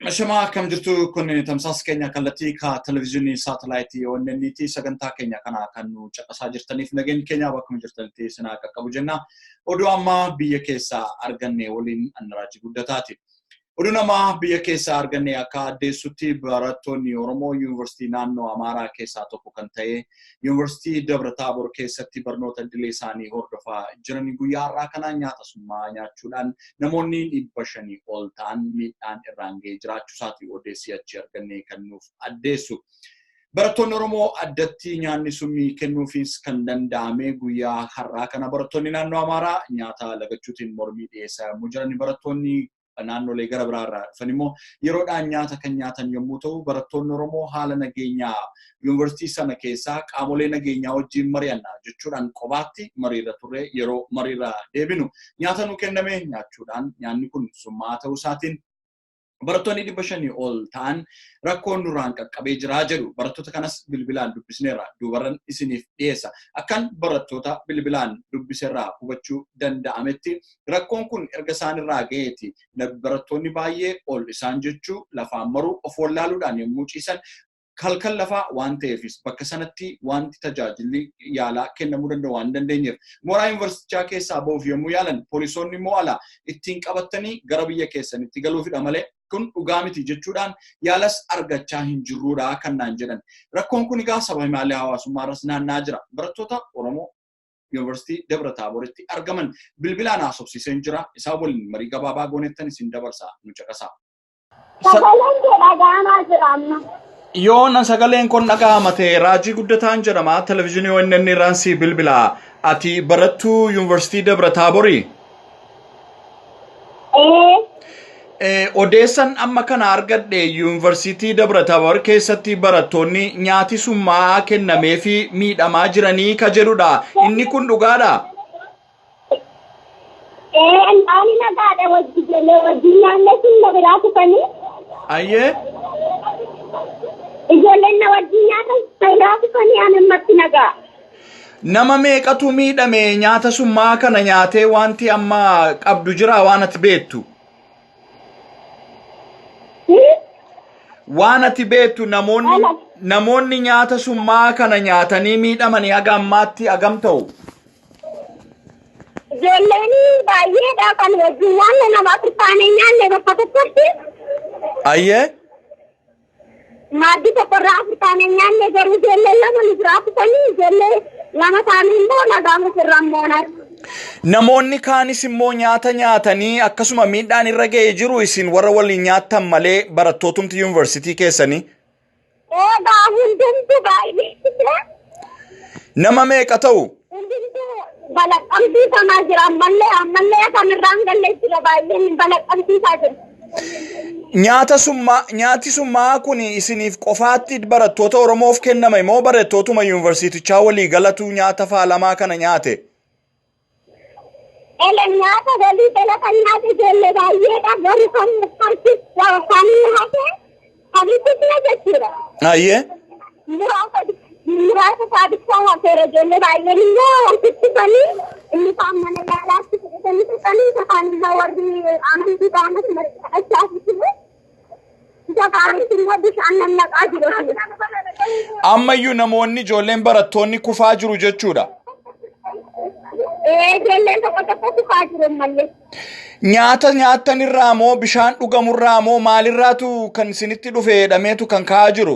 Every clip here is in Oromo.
Ashamaa, akkam jirtu? Kun tamsaasa keenya kallattii ka televezyiinii saatalaayitii ONN'ti. Sagantaa keenya kana kan nu caqasaa jirtaniif nageenyi keenya bakkuma jirtanitti isin haa qaqqabu jenna. Oduu ammaa biyya keessaa arganne waliin Annaraajii Guddataati. Oduu namaa biyya keessaa arganne akka addeessutti, barattoonni Oromoo Yuunivarsiitii naannoo Amaaraa keessaa tokko kan ta'e Yuunivarsiitii Dabra Taabor keessatti barnoota idilee isaanii hordofaa jiran guyyaa har'aa kana nyaata summaa nyaachuudhaan namoonni 500 ol ta'an miidhaan irraan ga'ee jiraachuu isaati odeessii achi arganne kan nuuf addeessu. Barattoonni Oromoo addatti nyaanni summii kennuufis kan danda'ame guyyaa har'aa kana barattoonni naannoo Amaaraa nyaata lagachuutiin mormii dhiyeessaa yommuu jiran, barattoonni naannolee gara biraa irraa dhufan immoo yeroodhaan nyaata kan nyaatan yommuu ta'u, barattoonni Oromoo haala nageenyaa yuunivarsiitii sana keessaa qaamolee nageenyaa wajjin mari'anna jechuudhaan qobaatti mariirra turre. Yeroo mariirra deebinu nyaata nu kenname nyaachuudhaan nyaanni kun summaa ta'uu isaatiin barattoonni 500 ol ta'an rakkoon nurraan qaqqabee jiraa jedhu. Barattoota kanas bilbilaan dubbisneerra, duubarran isiniif dhiyeessa. Akkan barattoota bilbilaan dubbiserraa hubachuu danda'ametti, rakkoon kun erga isaanirraa ga'eeti barattoonni baay'ee ol isaan jechuu, lafaan maruu, of wallaaluudhaan yommuu ciisan, halkan lafaa waan ta'eefis bakka sanatti wanti tajaajilli yaalaa kennamuu danda'u waan hin dandeenyeef, mooraa yuunivarsiitichaa keessaa ba'uuf yommuu yaalan poolisoonni immoo ala ittiin qabatanii gara biyya keessanitti galuufidha malee kun dhugaa miti jechuudhaan yaalas argachaa hin jirruudha kan naan jedhan. Rakkoon kun egaa saba himaalee hawaasummaa irras naanna'aa jira. Barattoota Oromoo Yuunivarsiitii Dabra Taaboritti argaman bilbilaan haasofsiiseen jira. Isaan waliin marii gabaabaa goonettan isin dabarsa, nu caqasaa. Sagaleen kee dhaga'amaa jira amma. Yoona sagaleen kun dhaga'ama ta'e, Raajii Guddataan jedhama. Televezyiinii ONN irraan si bilbila. Ati barattuu Yuunivarsiitii Dabra Taaborii? Ee. Odeessan amma kana argadhe, Yuunivarsiitii Dabra Taabor keessatti barattoonni nyaati summaa'aa kennamee fi miidhamaa jiranii ka jedhudha. Inni kun dhugaadha? Ee, ani nagaadha, wajji ijoollee wajjin nyaanne sun na biraa kufanii. Ayyee. Ijoolleen na wajjin nyaatan na biraa kufanii, ani ammatti nagaa. Nama meeqatu miidhame nyaata summaa kana nyaatee? Wanti amma qabdu jira waan ati beektu? Waan ati beektu, namoonni nyaata summaa kana nyaatanii miidhamanii haga ammaatti hagam ta'u? Ijoolleen baay'eedha kan wajjin nyaanne, nama afur taanee nyaanne bakka tokkotti. Ayyee. Maaddii tokkorraa afur taanee nyaanne, garuu ijoolleen lama nu biraa kufanii, ijoollee lama taanee immoo nagaa ofirra moonaa. Namoonni kaanis immoo nyaata nyaatanii akkasuma miidhaan irra ga'ee jiru, isin warra waliin nyaattan malee, barattootumti yuunivarsiitii keessanii? Egaa hundumtu baay'ee. Nama meeqa ta'u? Hundumtuu balaqqamsiifamaa jira, ammallee kan irraan galle jira, baay'een balaqqamsiisaa jira. Nyaati summaa kun isiniif qofaatti barattoota Oromoof kenname moo barattootuma yuunivarsiitichaa walii galatu nyaata faalamaa kana nyaate? Ele, nyaata walii gala kan nyaate ijoollee baay'eedha, garuu kan harki kan hafe kan itti jechuudha. Ayyee. Muraasa isaa bichaa hafeera, ijoollee baay'een immoo harkisifanii, inni kaan mana yaalaatti fudhatanii tuqanii, isa kaan immoo warri amantii kaanis kadhachaa jiru. Isa kaanitti immoo bishaan nannaqaa jiru. Ammayyuu namoonni ijoolleen barattoonni kufaa jiru jechuudha. Ijoolleen tokko tokko kufaa jiru ammallee. Nyaata nyaattan irraa moo bishaan dhugamurraa moo maalirraatu kan isinitti dhufe jedhameetu kan ka'aa jiru?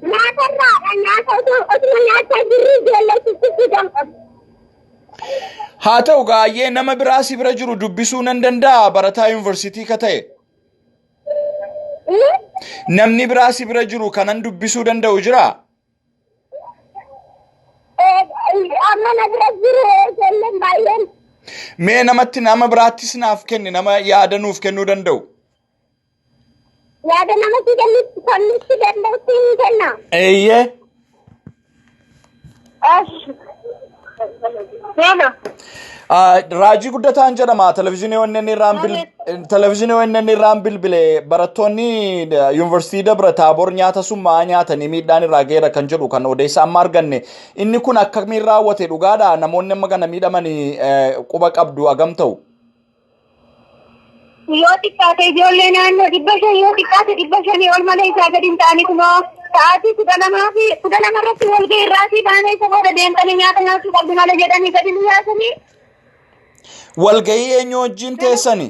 Nyaata irraadha. Nyaata otuma nyaachaa jirru ijoollee sitti jalqabu. Haa ta'u gaayyee nama biraa si bira jiru dubbisuu nan danda'a barataa yuunivarsiitii ka ta'e. Namni biraa si bira jiru kanan dubbisuu danda'u jiraa? Amma na bira jiru ijoolleen baay'een. Mee namatti nama biraattis naaf kenni nama yaada nuuf kennuu danda'u. Yaada namatti kennutti danda'utti hin kenna. Eeyyee. Hello. Raajii Guddataan jedhama. Televezyiinii ONN irraan bilbile barattoonni yuunivarsiitii Dabra Taaboor nyaata summaa nyaatanii miidhaan irraa ga'eera kan jedhu kan odeessa amma arganne. Inni kun akkamiin raawwate dhugaadha? Namoonni amma kana miidhamanii quba qabdu agam ta'u? Yoo xiqqaate ijoollee naannoo 500, yoo xiqqaate 500 ol malee isaa gadi hin ta'ani. Kunoo sa'aatii 12 fi 12 irratti walgahii irraatii baanee, isa booda deemtanii nyaata nyaachuu qabdu malee jedhanii gadi nu yaasanii. Walgahii eenyu wajjin teessani?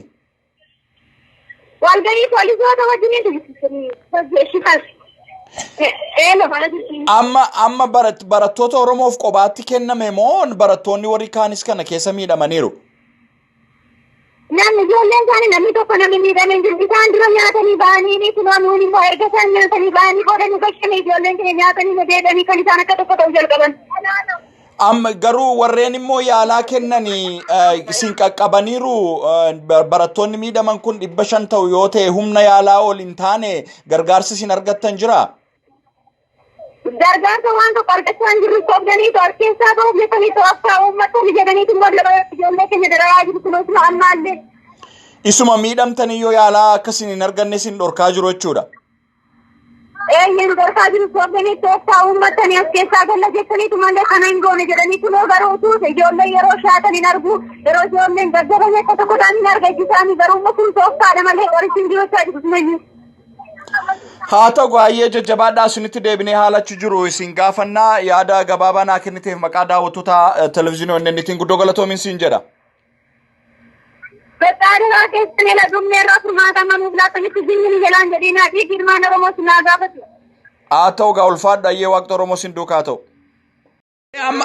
Walgahii poolisoota wajjin. Amma barattoota Oromoof kophaatti kenname moo barattoonni warri kaanis kana keessa miidhamaniiru? Namni ijoolleen isaanii namni tokko namni miidhame hin jiru. Isaan dura nyaatanii ba'anii ni kunoo nuun immoo erga isaan nyaatanii ba'anii booda nu gashame, ijoolleen keenya nyaatanii nu deebi'anii kan isaan akka tokko ta'u jalqaban. Amma garuu warreen immoo yaalaa kennanii isin qaqqabaniiru? Barattoonni miidhaman kun 500 ta'u yoo ta'e, humna yaalaa ol hin taane, gargaarsi isin argattan jira? Gargaarsa waan tokko argachaa hin jirru. Sobdanii keessaa bahuuf jettanii to'affaa uummattoonni jedhaniitu ijoollee keenya dararaa jiru kunoo suma ammaallee. Isuma miidhamtanii yoo yaalaa akkasiin hin arganne isin dhorkaa jiru jechuudha. Eeyyeen, dhorkaa jiru. Sobdanii tooftaa uummattanii as keessaa galla jettaniitu malee kana hin goone jedhanii. Kunoo garuu utuu ijoollee yeroo shaatan hin argu, yeroo ijoolleen gaggaban akka tokko ta'an hin arga iji isaanii. Garuu immoo kun tooftaadha malee qorichi hin jirochaa jiru sumayyuu. Haa ta'u, baay'ee jajjabaadhaa. Isinitti deebinee haala achi jiru isin gaafannaa. Yaada gabaabaa naa kenniteef maqaa daawwattoota televezyiinii ONN'tiin guddoo galatoomin siin jedha. Bexxaaraa keessan ela dhumneerraa furmaata manuuf laattanitti jinyini jalaan jedhinaa fi girmaan Oromoo sinaa gaafatu. Haa ta'u gaa, ulfaadha. Ayyee, waaqni Oromoo sin duukaa ta'u. Amma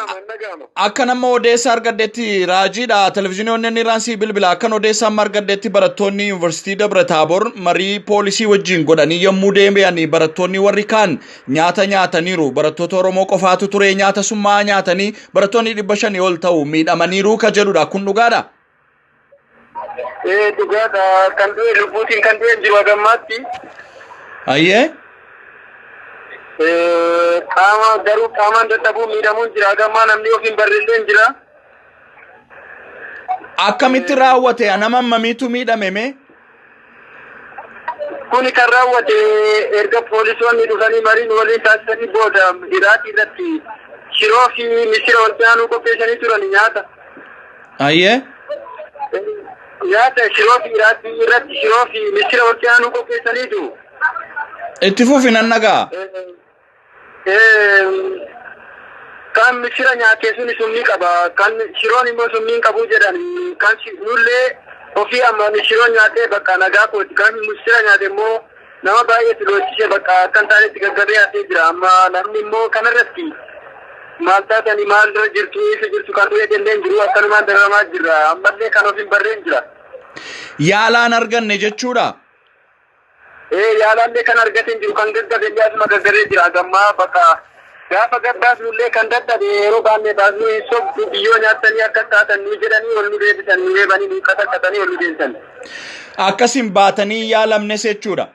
akka nama odeessa argadhetti, raajiidha, televezyiinii ONN irraan sii bilbila. Akkan odeessa amma argadhetti, barattoonni yuunivarsiitii Dabra Taabor marii poolisii wajjin godhanii yommuu deebi'anii barattoonni warri kaan nyaata nyaataniiru. Barattoota Oromoo qofaatu ture nyaata summaa nyaatanii barattoonni 500 ol ta'u miidhamaniiru ka jedhudha. Kun dhugaadha? Ee, dhugaadha. Kan du'e lubbuutiin kan du'e hin jiru hagammaatti. Ayyee. Qaama garuu qaamaan dadhabuun miidhamuun jira. Hagammaa namni ofiin barreellee hin jira. Akkamitti raawwate? Nama hammamiitu miidhame mee? Kuni kan raawwate erga poolisoonni dhufanii mariin waliin taasisanii booda iraatii irratti shiroo fi misira wal aanuu qopheessanii turan nyaata. Ayyee. Nyaata shiroo fi iraatii irratti shiroo fi misira wal aanuu qopheessaniitu. Itti fufi, nan dhagaa. Kan misira nyaate suni summii qaba. Kan shiroon immoo summii hin qabu jedhan. Kan nullee ofii amma shiroon nyaatee bakka nagaa kooti. Kan misira nyaate immoo nama baay'eetu loochise, bakka akka hin taanetti gaggabee hafee jira. Amma namni immoo kanarratti maal taatanii, maalirra jirtu, eessa jirtu kan du'e illee hin jiru, akkanumaan dararamaa jirra. Ammallee kan of hin barreen jira. Yaalaan arganne jechuudha. Ee, yaalaallee kan argate hin jiru. Kan gaggabe illee asuma gaggabee jira. Gammaa bakka gaafa gabbaasnullee kan dadhabe yeroo baannee baasnu hin sobdu, biyyoo nyaattanii akka taatan nu jedhanii ol nu deebisan, nu reebanii, nu qaxaqatanii ol nu deebisan. Akkasin baatanii yaalamnes jechuudha.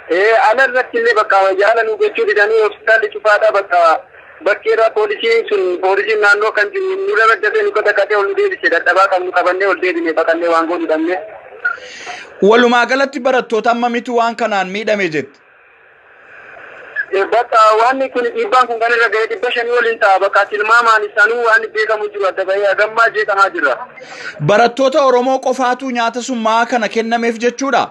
Ee, ala irratti illee bakka yaala nu gochuu didanii, hospitaalli cufaadha, bakka bakkeerraa poolisiin sun, poolisiin naannoo kan jiru nu rabaddafee nu qaxaqatee ol nu deebise. Dadhabaa qabnu qabannee ol deebine, baqannee waan goonu dhabne. Walumaa galatti barattoota hammamitu waan kanaan miidhame jette? Bakka waan kun dhiibbaan kun kan irra ga'e 500 waliin ta'a. Bakka tilmaamaan isaanuu waan beekamu jiru adda bahee hagammaa jeeqamaa jirra. Barattoota Oromoo qofaatu nyaata summaa kana kennameef jechuudha.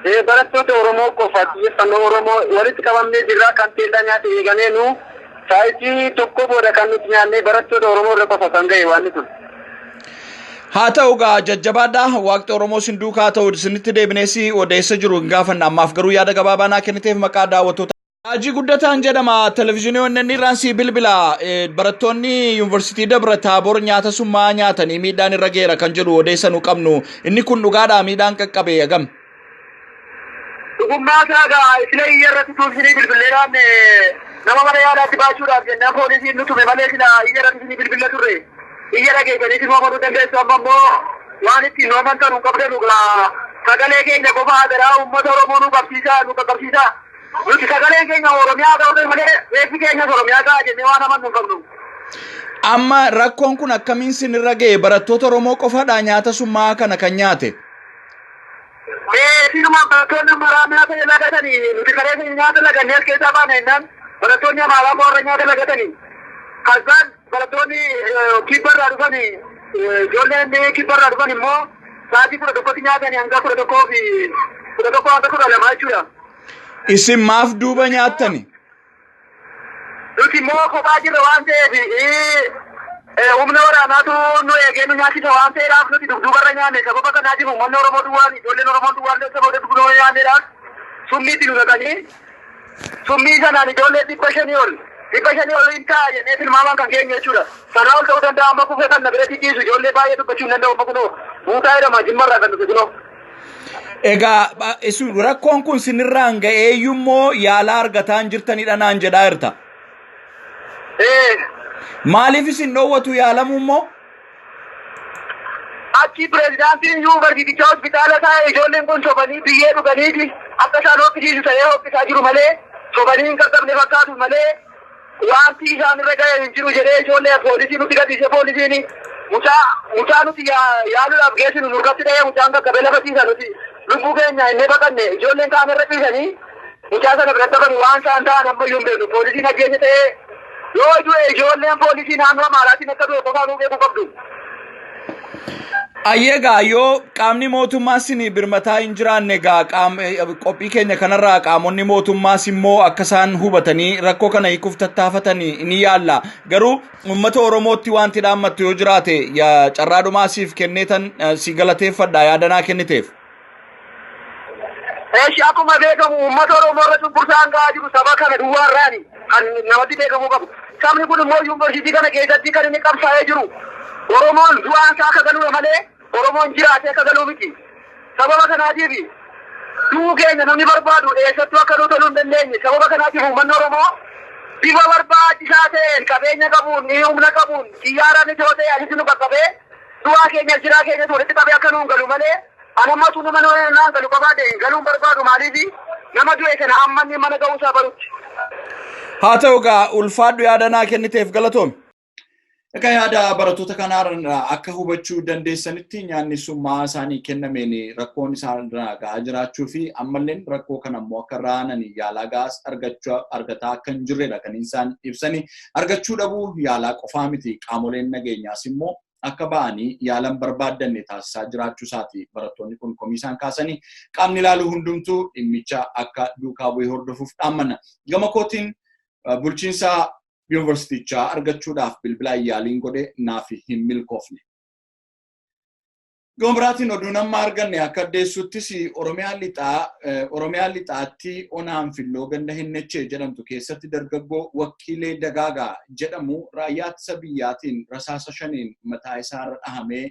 Barattoota Oromoo qofa, xiyyeeffannoo Oromoo walitti qabamnee jirra. Kan teellaa nyaate eegamee nu saayitii tokko booda kan nuti nyaannee, barattoota Oromoo irra qofa kan ga'e waan kun. Haa ta'u gaa, jajjabaadha. Waaqni Oromoo sin duukaa ta'u. Isinitti deebinees odeessa jiru hin gaafanna. Ammaaf garuu yaada gabaabaa naa kenniteef maqaa daawwattoota. Raajii Guddataan jedhama. Televezyiinii ONN irraan si bilbila. Barattoonni Yuunivarsiitii Dabra Taaboor nyaata summaa nyaatanii miidhaan irra geera kan jedhu odeessa nu qabnu. Inni kun dhugaadhaa? Miidhaan qaqqabe hagam? Dhugummaa isaa gaa isila iyya irratti tuubsinii bilbilleedhaan nama mana yaalaatti baachuudhaaf jennaan poolisiin nu tume malee sila iyya irratti isinii bilbilla turre. Iyya dhageessanii nu amanuu dandeessu. Amma immoo waan ittiin nu amantan hin qabdanu gaa, sagalee keenya qofa hadaraa uummata Oromoo nu qabsiisaa, nu qaqqabsiisaa. Nuti sagaleen keenya Oromiyaa ta'uu malee reeffi keenyas Oromiyaa ga'a jennee waan amannu hin qabnu. Amma rakkoon kun akkamiin sinirra ga'e? Barattoota Oromoo qofaadhaa nyaata summaa kana kan nyaate? Sinuma barattoonni Amaaraa nyaata lagatanii, nuti kalee nyaata lagannee as keessaa baane jennaan barattoonni Amaaraa warra nyaata lagatanii. Kasaan barattoonni kibbarraa dhufanii, ijoolleen kibbarraa dhufan immoo sa'aatii 11tti nyaatanii hanga 11 fi 11 hanga 12 jechuudha. Isin maaf duuba nyaattani? Nuti immoo kophaa jirra waan ta'eef, humna waraanaatu nu eegee nu nyaachisa waan ta'eedhaaf nuti dugduubarra nyaanne. Sababa kanaatiif uummanni Oromoo duwwaan, ijoolleen Oromoo duwwaan sababa dugduubarra nyaanneedhaaf summiitti nu naqanii, summii sanaan ijoollee 500 ol, 500 ol hin ta'a jennee tilmaamaan kan keenya jechuudha. Sanaa ol ta'uu danda'a. Amma kufee kan na biratti ciisu ijoollee baay'ee dubbachuu hin danda'u. Amma kunoo Guutaa jedhama, Jimmarraa kan dhufe kunoo. Egaa isin rakkoon kun sinirraan ga'eeyyuu immoo yaalaa argataa hin jirtanidha naan jedhaa jirta. Ee. Maaliif isin dhoowwatu yaalamuu immoo? Achi pireezidaantiin yuunivarsiitichaa hospitaala taa'e, ijoolleen kun sobanii biyyee dhuganiiti akka isaan hoqqisiisu ta'ee hoqqisaa jiru malee, sobanii hin qaqqabne fakkaatu malee wanti isaan irra ga'e hin jiru jedhee ijoollee poolisii nutti gadhiise. Poolisiin mucaa nuti yaaluudhaaf geessinu nurkatti dha'ee mucaan qaqqabee lafa ciisa. Nuti lubbuu keenya inni baqanne, ijoolleen kaan irra ciisanii mucaa sana biratti hafan. Waan isaan ta'an ammayyuu hin beeknu. Poolisiin ajjeese ta'ee yoo du'e, ijoolleen poolisii naannoo Amaaraatiin akka du'e qofaa nuu beekuu qabdu. Ayyeegaa, yoo qaamni mootummaa isin birmataa hin jiraanne egaa qophii keenya kanarraa qaamonni mootummaas immoo akka isaan hubatanii rakkoo kana hiikuuf tattaafatanii ni yaalla. Garuu uummata Oromootti wanti dhaammattu yoo jiraate carraadhumaa siif kenneetan si galateeffadha yaadanaa kenniteef. Eeshi, akkuma beekamu uummata Oromoo irra cunqursaan gahaa jiru saba kana duwwaarraani kan namatti beekamuu qabu. Sabni kun immoo yuunivarsiitii kana keessatti kan inni qabsaa'ee jiru Oromoon du'aan isaa akka galuudha malee Oromoon jiraatee akka galuu miti. Sababa kanaatiif du'uu keenya namni barbaadu eessattuu akka nuu toluu hin dandeenye. Sababa kanaatiif uummanni Oromoo bifa barbaachisaa ta'een qabeenya qabuun, humna qabuun, xiyyaaraan itoo ta'e asitti nu qaqqabee du'aa keenya jiraa keenyas walitti qabee akka nuun galu malee, ani ammatu nama naan galu qabaate galuun barbaadu. Maaliif nama du'e sana amma inni mana ga'uusaa barutti. Haa ta'u egaa, ulfaadhu, yaadanaa kenniteef galatoomi. Egaa yaada barattoota kanaa akka hubachuu dandeessanitti nyaanni summaa isaanii kennameen rakkoon isaan gahaa jiraachuu fi ammallee rakkoo kana immoo akka raanan yaalaa gahaas argachuu argataa akka hin jirredha kan isaan ibsanii. Argachuu dhabuu yaalaa qofaa miti, qaamoleen nageenyaas immoo akka ba'anii yaalan barbaaddanne taasisaa jiraachuu isaati barattoonni kun komii isaan kaasanii. Qaamni ilaalu hundumtuu dhimmicha akka duukaa bu'ee hordofuuf dhaammanna. Gama kootiin bulchiinsa yuunivarsiitichaa argachuudhaaf bilbila yaaliin godhe naaf hin milkoofne. Gama biraatiin oduun amma arganne akka addeessuttis Oromiyaa lixaatti onaan Filloo ganda Hinnechee jedhamtu keessatti dargaggoo Wakkiilee Dagaagaa jedhamu raayyaa ittisa biyyaatiin rasaasa shaniin mataa isaarra dhahamee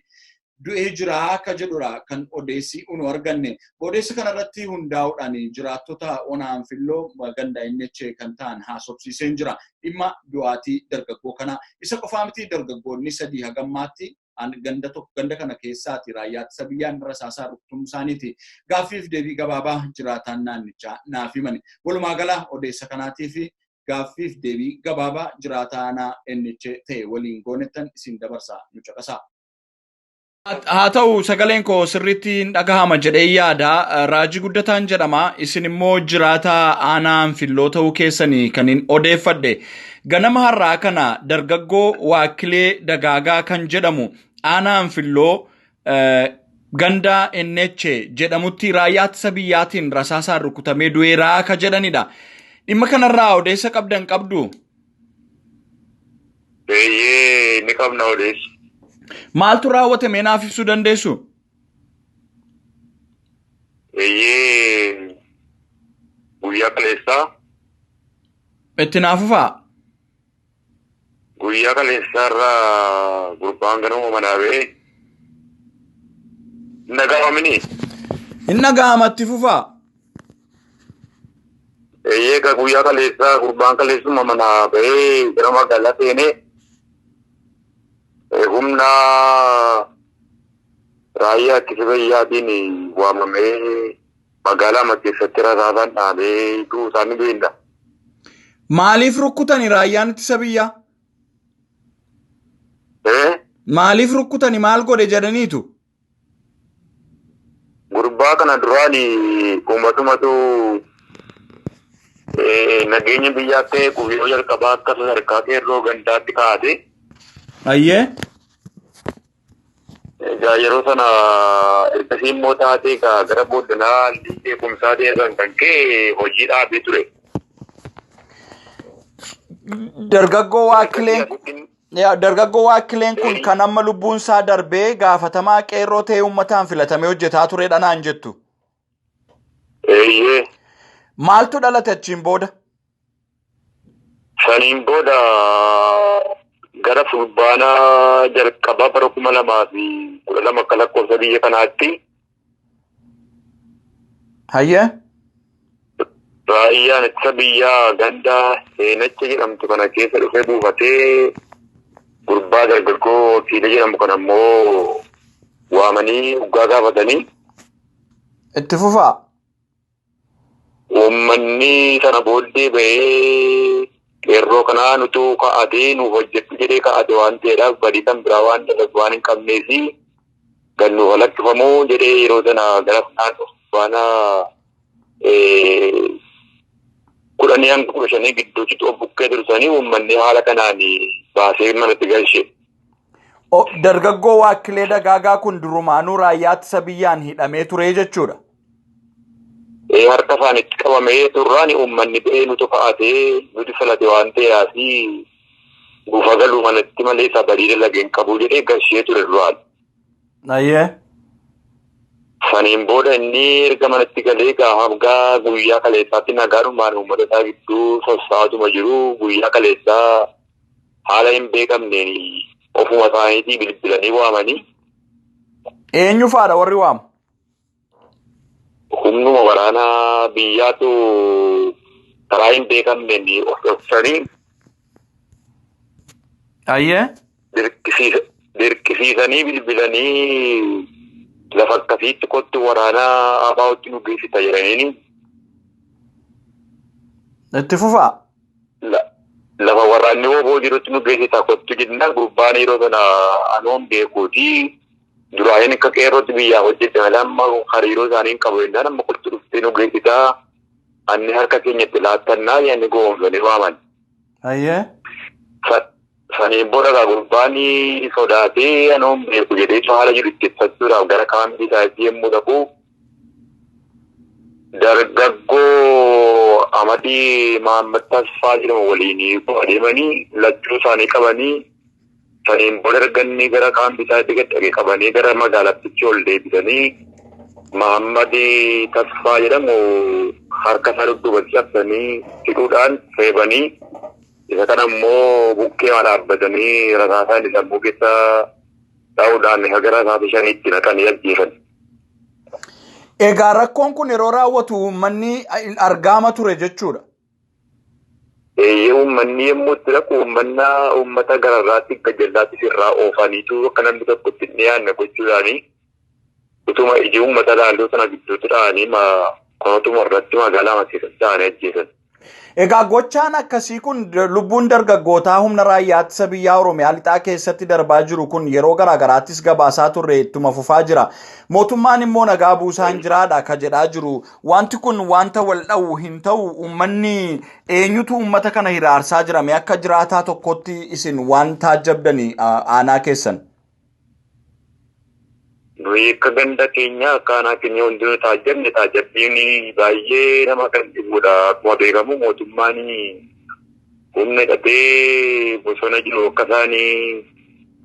du'ee jira akka jedhudha kan odeessi unu arganne. Odeessa kanarratti hundaa'uudhaan jiraattota onaan Filloo ganda Hinnechee kan ta'an haasofsiiseen jira. Dhimma du'aatii dargaggoo kana isa qofaa miti, dargaggoonni sadii hagammaatti ganda tokko ganda kana keessaati raayyaa ittisa biyyaan rasaasaa rukutumuu isaaniiti. Gaaffiif deebii gabaabaa jiraataan naannichaa naaf himani. Walumaa gala odeessa kanaatii fi gaaffiif deebii gabaabaa jiraataa aanaa NH ta'e waliin goonettan isin dabarsa, nu caqasaa. Haa ta'u, sagaleen koo sirriitti hin dhagahama jedhee yaada. Raajii Guddataan jedhama. Isin immoo jiraataa aanaa Anfilloo ta'uu keessanii kan hin odeeffadhe. Ganama har'aa kana dargaggoo Waakilee Dagaagaa kan jedhamu aanaa Anfilloo Ganda Enneche jedhamutti raayyaa ittisa biyyaatiin rasaasaan rukutamee du'eera ka jedhanidha. Dhimma kanarraa odeessa qabdan qabdu? Eeyyee ni qabna odeessa. Maaltu raawwate mee naaf ibsuu dandeessu? Eeyyee guyyaa kaleessaa Itti naaf fufaa. Guyyaa kaleessaa irraa gurbaan ganama manaa ba'ee hin dhaga'amini. Hin dhaga'ama itti fufaa. Eeyyee egaa guyyaa kaleessaa gurbaan kaleessuma manaa ba'ee gara magaalaa seenee humna raayyaa ittisa biyyaatiin waamamee magaalaa keessatti rasaasaan dhahamee du'uu isaa ni beekna. Maaliif rukkutani raayyaan ittisa biyyaa? Eh? Maaliif rukkutani maal godhe jedhaniitu? Gurbaa kana duraan uummatumatu nageenya biyyaa akka eeguuf yeroo jalqabaa akka sadarkaa qeerroo gandaatti kaa'ate. Ayyee. Egaa yeroo sana ergasii immoo taatee egaa gara booddanaa haalli beekumsaa ta'e kan ka'e hojii dhaabee ture. Dargaggoo Waakkileen yaa, dargaggoo Waakkileen kun kan amma lubbuun isaa darbee gaafatamaa qeerroo ta'ee uummataan filatamee hojjetaa turedha naan jettu. Eeyyee. Maaltu dhalate achiin booda? Saniin booda gara fulbaanaa jalqabaa bara 2012 akka lakkoofsa biyya kanaatti Hayyee. Raayyaan ittisa biyyaa ganda Heenacha jedhamtu kana keessa dhufee buufatee gurbaa dargaggoo Wakiilee jedhamu kana immoo waamanii dhugaa gaafatanii Itti fufaa. Uummanni sana booddee ba'ee qeerroo kanaa nutu ka'atee nuuf hojjedhu jedhee ka'ate waan ta'eedhaaf badii kan biraa waan dalagu waan hin qabnee fi gad nuuf lakkifamuu jedhee yeroo sana gara naannoo baana 10 hanga 15 gidduutti of bukkee dursanii uummanni haala kanaan baasee manatti galche. Dargaggoo Waakkilee Dagaagaa kun durumaanuu raayyaa ittisa biyyaan hidhamee ture jechuudha. Harka isaanitti qabamee turraan uummanni ba'ee nutu ka'atee nuti filate waan ta'eef buufa galuu manatti malee isa badii dalagee hin qabu jedhee gashee ture duraan. Ayyee. Saniin booda inni erga manatti galee gaafa guyyaa kaleessaatti nagaadhumaan uummata isaa gidduu sossaatuma jiru guyyaa kaleessaa haala hin beekamneen ofuma isaaniitii bilbilanii waamanii. Eenyu faadha warri waamu? Humnuma waraanaa biyyaatu karaa hin beekamneen of dhoksanii Ayyee. Dirqisiisanii bilbilanii lafa akkasiitti kottu waraanaa ABO'tti nu geessita jedhaniini. Itti fufaa. Lafa waraanni WBO jirutti nu geessita kottu jennaan gurbaan yeroo sana anoon beekuuti duraayin akka qeerrootti biyyaa hojjette malee amma hariiroo isaanii hin qabu jennaan amma kottu dhuftee nu geessitaa anni harka keenyatti laattannaa jedhanii goomsanii waaman. Ayyee. Saniin booda egaa gurbaan sodaatee anoon beeku jedhee haala jiru itti ibsachuudhaaf gara kaampii isaatti yommuu dhaqu dargaggoo Amadii Mahammad Tasfaa jedhamu waliin adeemanii lachuu isaanii qabanii saniin booda erga inni gara kaampii isaatti gad dhaqe qabanii gara magaalattichi ol deebisanii Mahammad Tasfaa jedhamu harka isaa dudduubatti cabsanii hidhuudhaan reebanii isa kana immoo bukkee dhaabbatanii rasaasaa inni sammuu keessa dha'uudhaan haga rasaasa shaniitti naqanii ajjeesan. Egaa rakkoon kun yeroo raawwatu uummanni argaama ture jechuudha. Eeyyee, uummanni yommuu itti dhaqu uummata gararraatti gajallaatti irraa oofaniitu akka namni tokko itti hin dhiyaanne gochuudhaani utuma iji uummata laalluu sana gidduutti dha'anii konotuma irratti magaalaa keessatti dha'anii ajjeesan. Egaa gochaan akkasii kun lubbuun dargaggootaa humna raayyaa ittisa biyyaa Oromiyaa lixaa keessatti darbaa jiru kun yeroo garaa garaattis gabaasaa turre ittuma fufaa jira. Mootummaan immoo nagaa buusaan jiraadha ka jedhaa jiru. Wanti kun wanta wal dha'u hin ta'u. Uummanni eenyutu uummata kana hiraarsaa jira? Mee akka jiraataa tokkotti isin waan taajjabdanii aanaa keessan. Nuyi akka ganda keenya akka aanaa keenya wanti nuyi taajjabne taajjabbiin baay'ee nama kan dhibudha. Akkuma beekamu mootummaan humna hidhatee bosona jiru akka isaan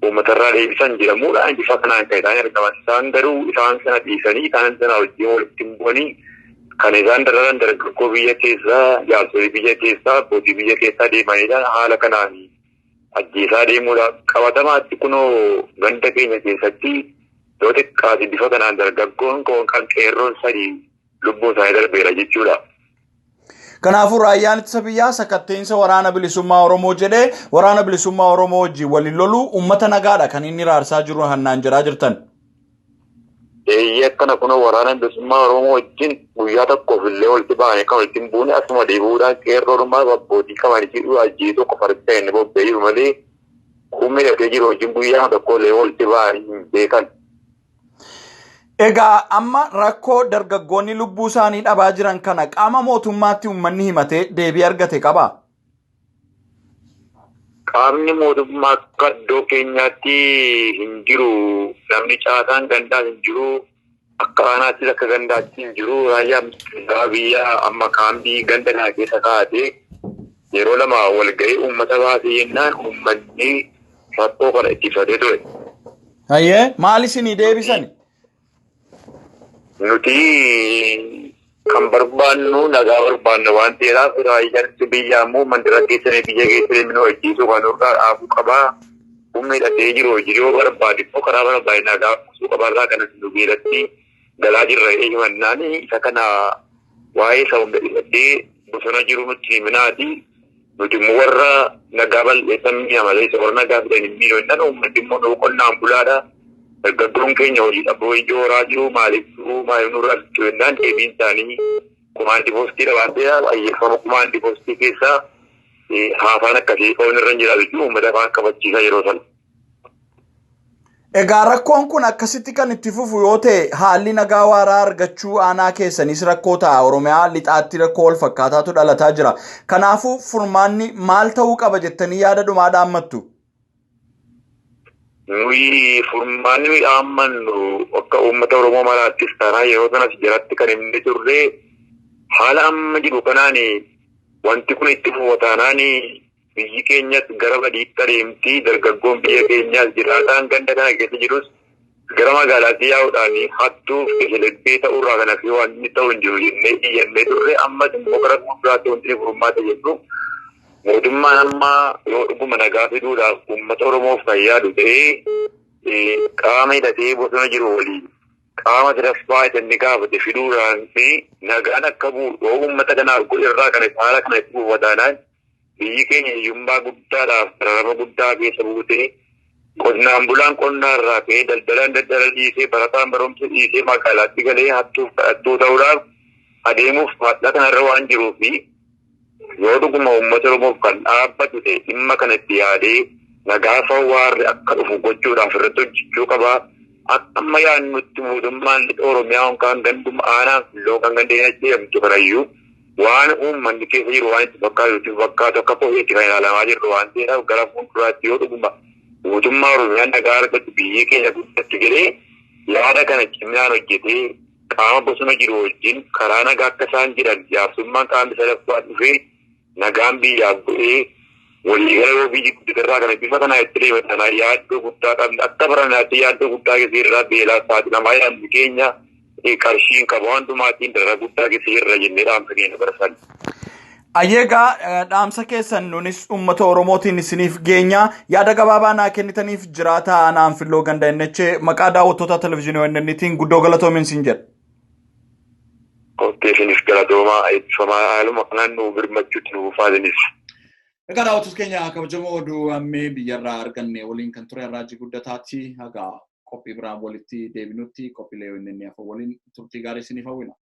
uummatarraa deebisan jedhamuudhaan bifa kanaan kan isaan argaman. Isaan garuu isaan sana dhiisanii isaan sana wajjin walitti hin bu'anii kan isaan dararan dargaggoo biyya keessaa, jaarsolii biyya keessaa, abbootii biyya keessaa deemanidha. Haala kanaan ajjeesaa deemuudha. Qabatamaatti kunoo ganda keenya keessatti yoo xiqqaate bifa kanaan dargaggoon kan qeerroon sadii lubbuu isaanii darbeera jechuudha. Kanaafuu raayyaan ittisa biyyaa sakatteensa Waraana Bilisummaa Oromoo jedhee Waraana Bilisummaa Oromoo wajjin waliin loluu uummata nagaadha kan inni raarsaa jiru hannaan jedhaa jirtan. Eeyyee, akkana kunoo Waraana Bilisummaa Oromoo wajjin guyyaa tokkoof illee walitti ba'anii kan walitti hin buune asuma deebi'uudhaan qeerroodhumaa abbootii qabanii jedhu ajjeesuu qofa irratti kan inni bobba'ee jiru malee humna hidhatee jiru wajjin guyyaa tokko illee walitti ba'anii hin beekan. Egaa amma rakkoo dargaggoonni lubbuu isaanii dhabaa jiran kana qaama mootummaatti uummanni himatee deebii argate qabaa? Qaamni mootummaa akka iddoo keenyaatti hin jiru. Namni caasaan gandaas hin jiru. Akka aanaattis akka gandaatti hin jiru. Raayyaan ittisa biyyaa amma kaambii ganda kana keessa kaa'atee yeroo lama walgahii uummata baasee jennaan uummanni rakkoo kana itti ibsatee ture. Hayyee, maal isinii deebisani? Nuti kan barbaannu nagaa barbaanna waan ta'eedhaaf raayyaan ittisa biyyaa immoo mandara keessanii biyya keessanii nu ajjeesuu kan nurraa dhaabuu qabaa. Humni hidhatee jiru hojii yoo barbaade immoo karaa barbaade nagaa buusuu qabaarraa kanas nu biiratti galaa jirra jedhee himannaan isa kana waa'ee isa hunda hidhatee bosona jiru nutti himinaati. Nuti immoo warra nagaa bal'eessan mi'a malee isa warra nagaa fidan hin miinu jennaan uummanni immoo nu qonnaan bulaadha. Dargaggoon keenya hojii dhaboo ijooraa jiru maaliif maaliif nurraa fixu jennaan deebiin isaanii kumaandi poostiidha waan ta'eef ayyeeffama kumaandi poostii keessaa haasaan akkasii qabuun irra hin jiraatu jechuun uummata afaan qabachiisaa yeroo sana. Egaa rakkoon kun akkasitti kan itti fufu yoo ta'e haalli nagaa waaraa argachuu aanaa keessanis rakkoo ta'a. Oromiyaa lixaatti rakkoo wal fakkaataatu dhalataa jira. Kanaafuu furmaanni maal ta'uu qaba jettanii yaada dhumaa dhaammattu? Nuyi furmaanni nuyi dhaammannu akka uummata Oromoo maraattis taanaa yeroo sanas jalatti kan himne turre haala amma jiru kanaan wanti kun itti fufa taanaan biyyi keenyas gara badiitti adeemti, dargaggoon biyya keenyaas jiraataan ganda kana keessa jirus gara magaalaatti yaa'uudhaan hattuuf keshelebbee ta'uurraa kan hafe waan inni ta'u hin jiru jennee iyyannee turre. Ammas immoo gara fuulduraatti wanti inni furmaata jennu mootummaan amma yoo dhuguma nagaa fiduudhaaf uummata Oromoof kan yaadu ta'ee qaama hidhatee bosona jiru waliin qaama sadaffaa isa inni gaafate fiduudhaan fi nagaan akka bu'u yoo uummata kanaaf godhe irraa kana haala kana itti fufa taanaan biyyi keenya hiyyummaa guddaadhaaf dararama guddaa keessa buutee qonnaan bulaan qonnaa irraa ka'ee, daldalaan daldala dhiisee, barataan barumsa dhiisee magaalaatti galee hattuuf kadhattuu ta'uudhaaf adeemuuf fadha kanarra waan jiruu fi yoo dhuguma uummata Oromoof kan dhaabbatu ta'e dhimma kana itti yaadee nagaa waarri akka dhufu gochuudhaaf irratti hojjechuu qaba. Akka amma yaadnutti mootummaan lixa Oromiyaa yookaan ganduma aanaa yookaan gandeen jedhamtu kanayyuu waan uummanni keessa jiru waan itti fakkaatu itti fakkaatu akka koheetti kan ilaalamaa jirru waan ta'eedhaaf gara fuulduraatti yoo dhuguma mootummaa Oromiyaa nagaa argatu biyyi keenya guddatti jedhee yaada kana ciminaan hojjetee qaama bosona jiru wajjin karaa nagaa akka isaan jedhan jaarsummaan qaamni sadaffaa dhufee nagaan biyyaaf bu'ee waliigala yoo biyyi guddatarraa kana bifa kanaa itti deema tanaa yaaddoo guddaa qabna. Akka baranaatti yaaddoo guddaa keessa irraa beelaa saaxilamaa yaadni keenya qarshiin qaba hundumaatiin darara guddaa keessa jirra jennee dhaamsa keenya barsan. Ayyeegaa, dhaamsa keessan nunis uummata Oromootiin isiniif geenya. Yaada gabaabaa naa kennitaniif jiraataa aanaa Anfilloo ganda Ennechee maqaa daawwattoota televizyiinii ONN'tiin guddoo galatoomin siin jedha. Qophii isinis galatoomaa, eebbifamaa, haaluma kanaan nu birmachuutti nu buufaatinis. Egaa daawwattoota keenya kabajamoo, oduu ammee biyyarraa arganne waliin kan ture Raajii Guddataatti. Haga qophii biraan walitti deebinutti qophiilee ONN afur waliin turtii gaarii isiniif hawwina.